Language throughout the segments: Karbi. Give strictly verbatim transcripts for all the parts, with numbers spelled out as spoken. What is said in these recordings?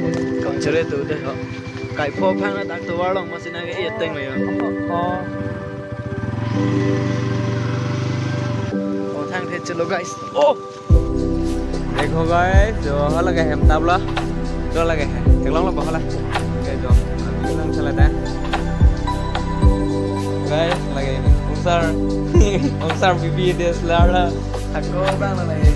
Kong chere tu de ho. Kai pho phang na tak tu warlong masi nang e teng lo yo. Oh. Oh, thang the chalo guys. Oh. Dekho guys, jo hala ke hem tap lo. Jo lake hai. Theklong lo ba hala. Ke jo. Nang chala da. Guys, lake ini. Ongsar. Ongsar B B D S L R la. Ako bang lo lake.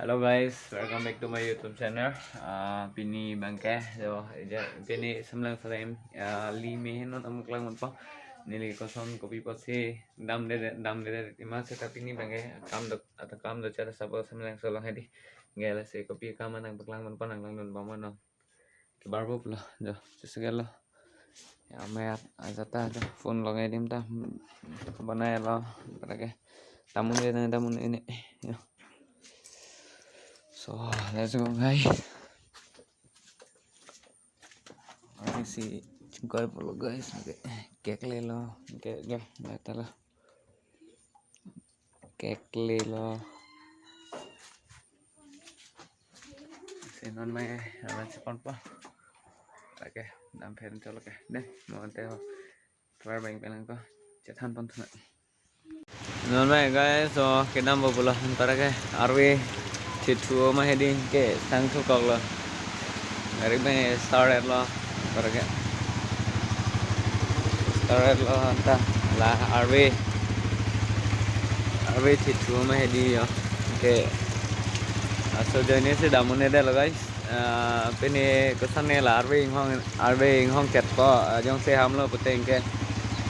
Hello guys, welcome back to my YouTube channel. Ah, pini bangke, jo, ija, pini Samlang Salem, ah, li mehen non amu klang monpo. Neli koson kopi posi dam de, dam de, ima seta pini bangke kam do, atau kam do cara sabo Samlang Salem hedi. Gela si kopi kam nang paklang monpo, nang langdun bama no. Kebar bo pulo, jo, sesegel lo. Ya, mayat, ajata, jo, phone long edim ta, banai lo, para ke, tamun de, tamun ini, yo. So, let's go, guys. Ini si chingkoi pulo, guys, oke, kek le lo, oke, oke, baik lo. Kek le lo. Si non mai avan si ponpo. Lake, dam phen chalo ke. Deh, mo ante ho. Tvar bang pelang ko. Chethan pon thuna. Non mai guys, so kedam bo pulo para ke. Arve thithu ma hedi ke sang thukok lo. Gari bang start lo. Para ke. Start lo anta la arve. Arve thithu ma hedi yo. Oke. Aso joine si damun ne de lo guys. Ah, pini koson ne la arve inghong, arve inghong chet po, ah, jongsi ham lo puteng ke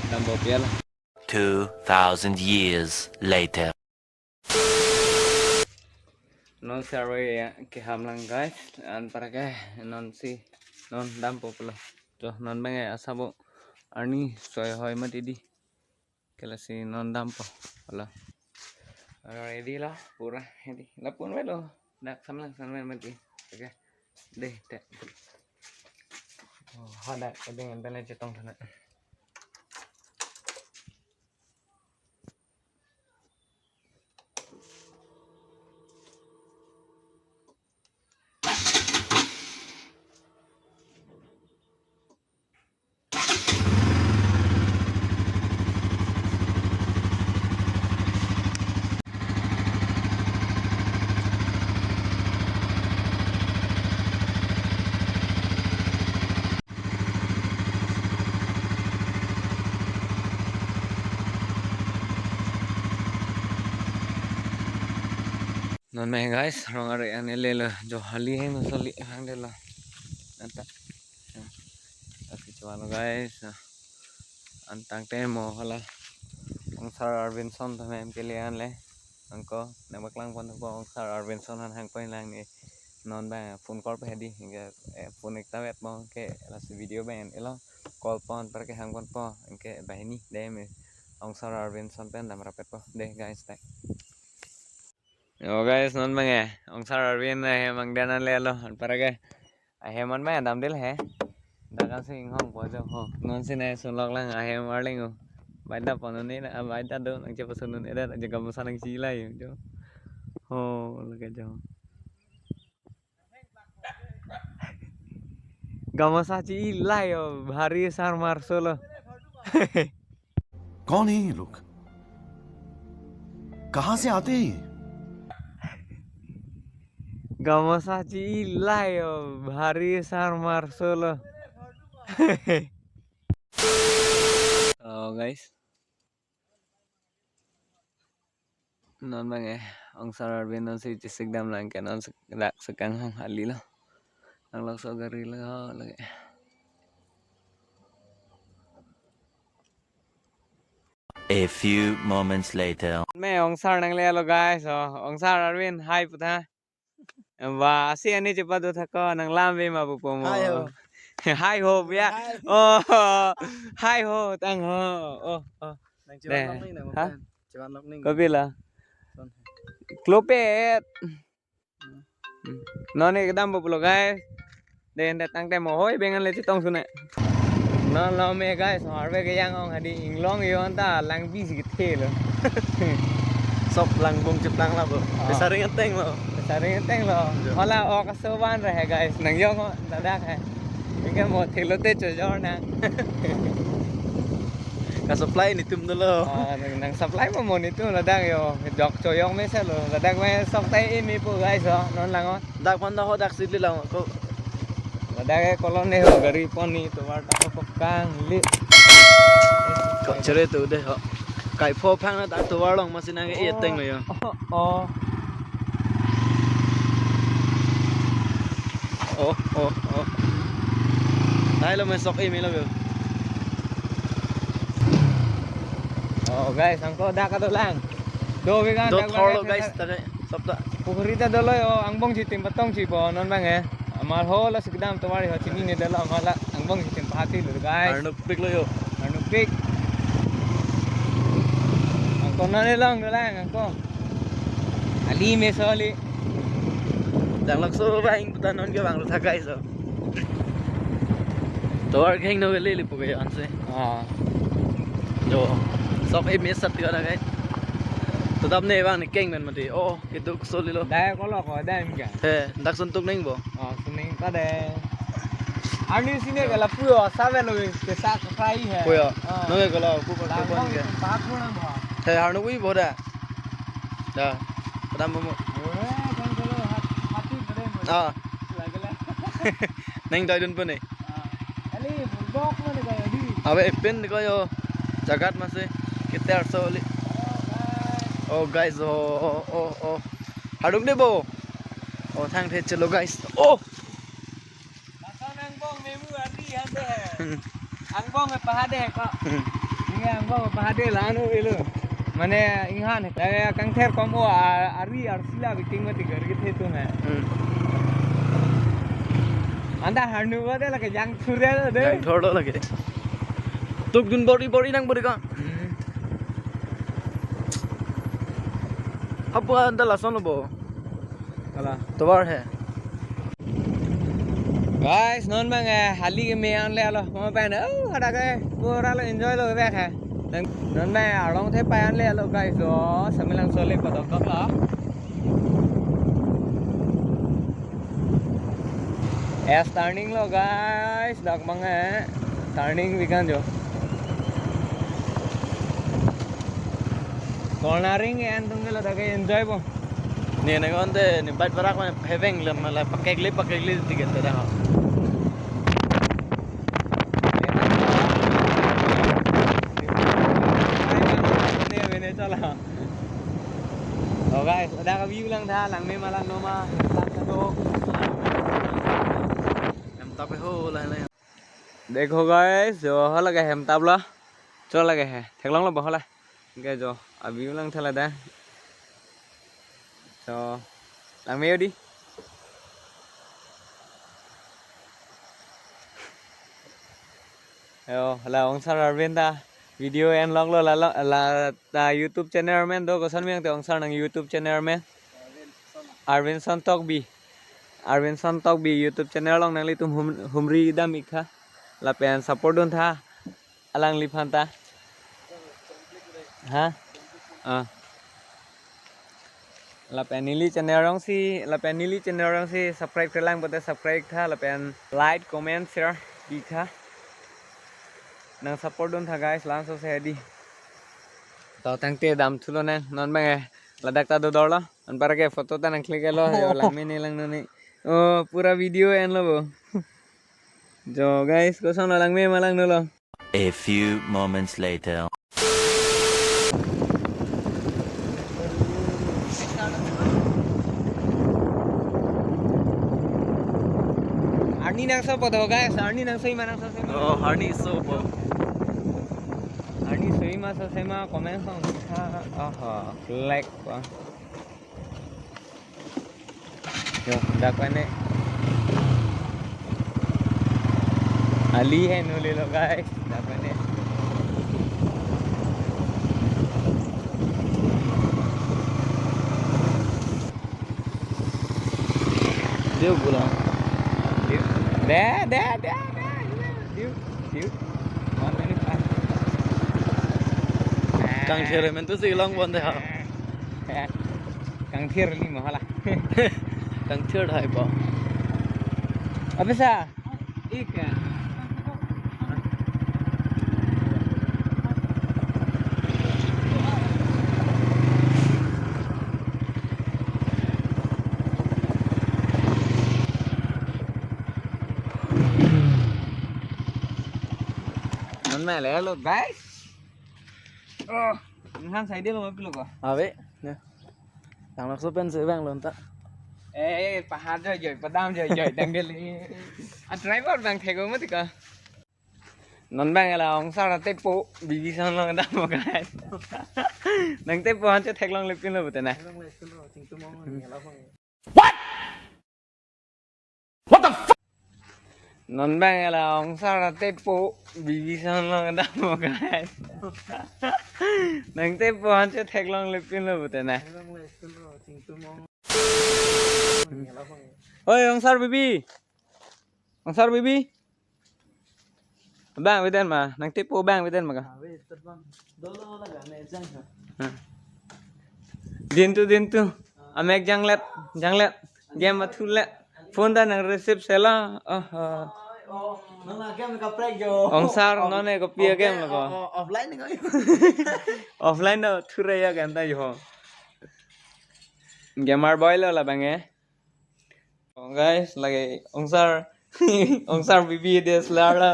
dam bo pial. Two thousand years later. Non si arve keham lang guys, an para ke non si non dam po pulo. Jo non bang asabo arni soi hoi mati di. Ke lasi non dam po. Hala. Hala ready lo, pura ready. Lapu-an avelo. Dak Samlang Salem mati. Oke. Deh, te. Oh, hadak, ading ente le chetong thana. Non mai guys, rong arve an le lo, jo hali heng soli hang de lo. Anta. Lasi chuan lo guys. An tangte mo hala. Ongsar Arvinson ta mem ke le an le. Angko, nang paklang pon po Ongsar Arvinson han hang pon lang ni. Non bang phone call pe hedi. Hingga, eh, phone ekta vet mo ke lasi video bang elo. Call pon para ke hang ponpo. Anke banghini dei me. Ongsar Arvinson pen dam rapet po. Deh guys, tak. Yo guys, non bang e. Ongsar Arvin ahem angdan an le lo. An para ke. Ahem an bang dam dil he. Dak an si inghong po jo ho. Non si ne sunlok lang ahem arling o. Baita pon un-e na, baita do nang chepasun un-e da, je gamosa nang chilai jo. Ho, lake jo. Gamosa chilai yo, bhari sar marso lo. कौन है ये लोग? कहाँ से आते हैं ये? Gamosa chilai yo, bhari sar marso lo. Oh guys. Non bang e, Ongsar Arvin non si chesik dam lang ke non sek-, dak sekanghong hali lo. Nang lokso gari lo ho lake. A few moments later. Me Ongsar nang le lo guys, oh, Ongsar Arvin, hi putha. Ba, si ani cepat do thako, nang lam ve ma pupo mo. Hi ho. Hi ho, ya. Hi. Oh, hi ho, tang ho. Oh, oh. Nang chevan lok ning, nang ha? Chevan lok ning. Kopi la? Son. Klopet. Hmm. Non ne kedam pulo guys. Dei, dei tangte mo hoi bang an le chetong sune. Non lo me guys, harve ke yang ong hadi inglong yo anta lang bisi kethe lo. Sok langbong cheplang labo. Ah. Pesaring ateng lo. Pesaring ateng lo. Jo. Hala ok aso van re hai guys. Nang yong ho ladak hai. Ini kan mo thelo te chojor na. Ka supply netum dolo. Ah, nang, nang supply mo mo netum ladak yo. Jok choyong me se lo. Ladak me sok tai imi po guys ho. Non lang ho. Dak pon dak ho dak sitli lang ko. Ladak ke kolon ne ho gari pon ni tovar ta ko kang li. Ko chere tu de ho. Kai pho phang na ta tovar long masi nang e teng lo yo. Oh, oh. Oh, oh, oh. Nai lo me sok imi lo yo. Oh guys, angko dak ato lang. Do vegan. Do dak thor lo vegan guys, ta ke. Sop ta. Pukhuri ta dolo yo, angbong chitim patong chipo non bang eh. Amal ho la sikdam tovar ho chini ne dolo amal la angbong chitim pahati lo guys. Arnupik lo yo. Arnupik. Angko non ne long dolang angko. Ali me so ali. Dang lak so bang putan non ke bang lo tha guys so. Tovar keng no vele lipo ke anse. Ah. Jo. Sok e mes sat tiga na kai. Todap ne bang ne keng men mati. Oh, keduk solilo. Dai ko lo ko dai mi ka. He, dak sun tuk neng bo. Oh, sun neng ka de. Arni sine ke lapu yo, save lo ke sa khai he. Ko yo. Ah. No ke ko lo pu ko Lang pon bong ke. Pak mo nang bo. He, harnu ui bo da. Da. Padam bo mo. Ore, kan ko lo hat hati bere mo. Ah. Lagala. Neng dai dun pon ne. Ah. Ali, bulbok mo ne ka di. Abe epin ko yo. Jagat masi. Kita arso li. Oh guys, oh, oh, oh, oh. Hadung de bo. Oh, thang the chelo guys. Oh. Lason angbong memu ardi hande hai. Angbong e pahade ko. Ini angbong pahade lanu ilo. Mane inghan hai. Ya, ya, kangther kom o a-, ari arsi la biting mati gari kethe tu hai. Hmm. Anta harnu ba de lake jang thur de. Jang thur lo lake. Tuk dun bori bori nang bori ka. Hmm. Hapu anta lason lo bo. Hala. Tovar hai. Guys, non bang eh, hali ke me an le alo. Mo pen, oh, hada ke pura lo enjoy lo bek hai. Dan non bang eh, arlong the pa an le alo guys. Oh, samilang sole pa dok dok la. Es turning lo guys, dak bang eh. Turning bikan jo. Cornering e an tung ke lo dak ke enjoy bo. Ne ne konde ne bike parak mane heveng le mala pakekli pakekli tiket te dah. Ne ne chala. Oh guys, dak view lang tha, langme ma langno ma, lang tha do. Hem tap ho la la. Dekho guys, jo hala ke hem tap lo. Cho lage he, theklong lo bo hala. Ke jo, abi lang tha la da. Jo, langme yo di. Yo, la ongsar Arvin ta video en lok lo la lo, la ta YouTube channel men do koson meng te ongsar nang YouTube channel men. Arvin Son Tokbi. Arvin Son Tokbi YouTube channel along nanglitum hum-, humri dam ik tha. Lapen support dun tha. Alangliphan ta. Ha? Ah. Lapen neli channel along si, lapen neli channel along si subscribe kelang pote subscribe tha, lapen like, comment, share di tha. Nang support dun tha guys, langsung se di. To tangte dam thulo nang, non bang eh, ladak ta dodor lo, anpar ke photo ta nang click lo, yo langme ne langno ne. Oh, pura video en lo bo. Jo guys, koson lo langme ma langno lo. A few moments later. Arni nangso po do guys, arni nangso ima nangso sema. Oh, arni so po. Arni so ima so sema comment song ha. Aha, like pa. Yo, dak mane. Ali hai nuli lo guys, dak mane. Diu pulang. Diu. Deh, deh, deh, deh. Diu, diu. Kangthir men tu si long bon de ha. Kangthir ni mahala. Kangthir hai po. Apa sa? Ika. Non mele lo, guys. Oh, inhan sai de lo mapilo ko. Ave, ne. Tang lakso pen se bang lo ta. Eh, eh, pahar joi joi, padam joi joi, dang deli. A driver bang thego mati ko. Non bang la ongsar tepo, bibi san long dam mo, guys. Nang tepo han che theklong lepin lo pute na. What? What the fuck? Non bang la ongsar tepo, bibi san long dam mo, guys. Nang tepo han che theklong lepin lo pute na. Oi, ongsar bibi. Ongsar bibi. Bang biden ma, nang tepo bang biden ma ka. Ave, terbang. Dolo la ga ne jang ha. Ha. Din tu, din tu. Amek janglet, janglet. Game mathulet. Phone ta nang receive sela. Oh, oh. Oh, nang game kaprek jo. Ongsar, oh, non e kopi oh, game oh, lako. Oh, oh, offline ni ko. Offline do, thure ya game ta jo. Gamer boy lo labang e. Oh, guys, lagi ongsar, ongsar bibi D S L R la.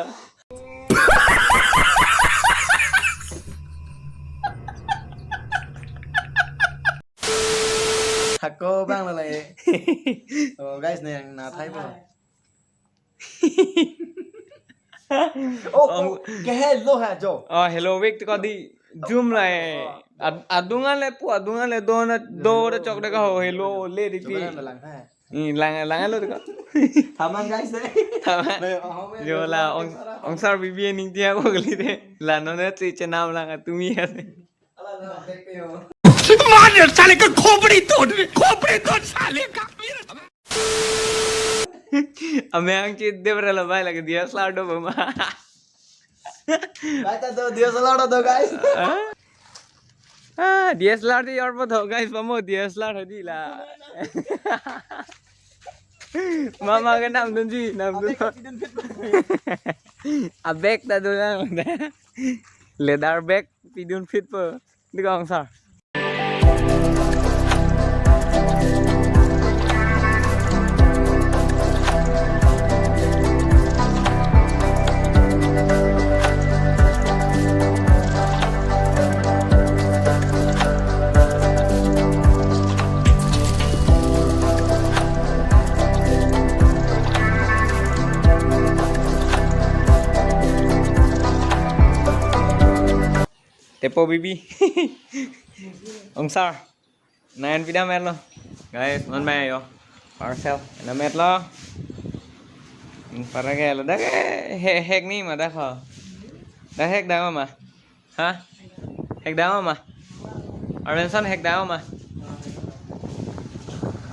Hako bang lo lagi. Oh, guys, ne na thai po. Oh, oh, ke hello ha jo. Oh, hello, wek to di zoom lai. Ad-, adungan le pu, adungan le do na, do da chok da ka ho, hello le di pi. Coba lang ha. Hmm, lang, lang lo ko. Thaman guys de. Thaman. Be, oh, be, jo la, ong, ongsar bibi ning dia ko kali de. La non ne che chenam lang atumi ya. मार साले का खोपड़ी तोड़, खोपड़ी तोड़ साले का। Amang che de bra la bai la D S L R do ba ma. Guys, ta do D S L R do, guys. Ah? Ah, D S L R di or po tho, guys, pamo D S L R hadi la. Mama ke nam dunji, nam dun. A bag ta dun lang. Leather bag pidun phit po. Di ko ongsar. Tepo bibi. Ongsar. Nine pidam etlo. Guys, non mai yo. Parcel. Ena metlo. Ning para ke lo. Dak he, hek ni ma dak ho. Dak hek dak ma. Ha? Hek dak ma. Arvenson hek dak ma.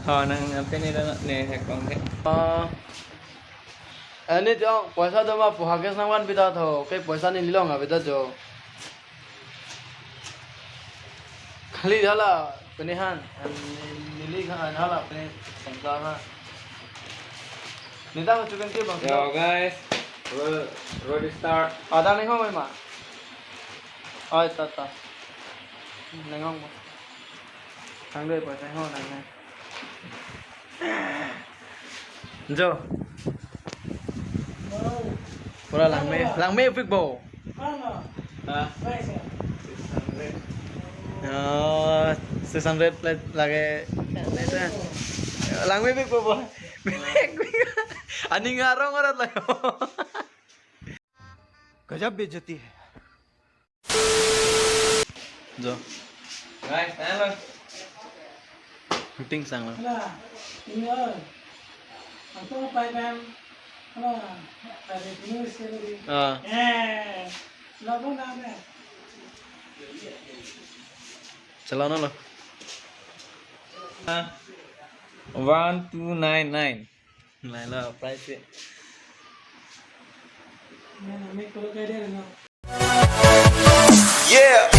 Ho nang ape ni dak ne hek kong ke. Ah. Ani jong, poisa do ma pu ha cash nangvan bida tho, ke poisa neli long abida jo. Khali hala, pini han, neli khan hala, pini sengka ha. Nita ho chukan ke bang. Yo, guys, road, road start. Ada ning ho mai ma. Oi, ta, ta. Ning ho ma. Thang dei poisa ho nang ne. Jo. Pura langme, langmepik bo. Ha? Oh, six hundred plate lage. Langmepik bo bo. Aning arong orat lage. गजब बेइज्जती है। Jo. Guys, tang lo. Shooting sang lo. Hala, ini oi. Anto pai bang. Hala, tadi ini sekali. Ah. Eh, lo pun ada. Chalona lo. Ah. One two nine nine. Nai lo, price e. Yeah.